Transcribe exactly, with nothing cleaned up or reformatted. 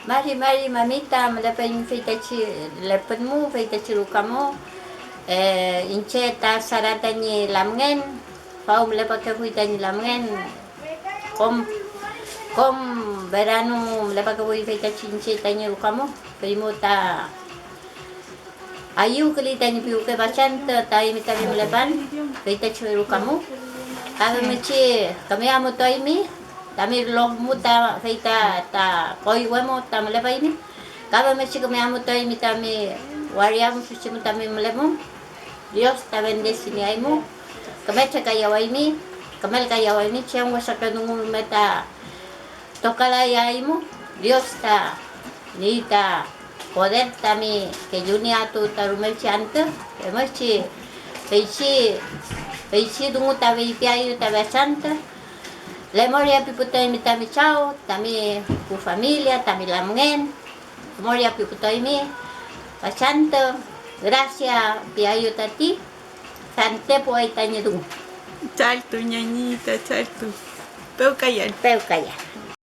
Mari mari mamita, mülepeymi feytachi lepün mu, feytachi ruka mu. Eh, iñche ta Sara tañi lamngen, faw mülepakefuy tañi lamngen. Kom, kom verano mülepakefuy feytachi iñche tañi ruka mu, fey mu ta ayüwküley tañi piwke fachantü ta eymi tami mülepan feytachi ruka mu. Ka femngechi küme amutuaymi tami lof mu ta, fey ta, ta koywe mu ta mülepaymi. Ka femngechi küme amutuaymi tami waria mu, suchi mu tami mülemum. Dios ta bendecinieaymu, küme trekayawaymi, kümelkayawaymi, chem wesake dungu rume ta tokalayaymu. Dios ta niey ta poder tami kellunieaetew ta rumelchi antü, femngechi feychi, feychi dungu ta feypiaeyew ta fachantü. Lemoria piputuaymi tami chaw, tami pu familia, tami lamngen. Lemoria piputuaymi fachantü, gracia piaeyew tati, fante puway tañi dungu. Chaltu, ñañita, chaltu. Pewkayan. Pewkayan.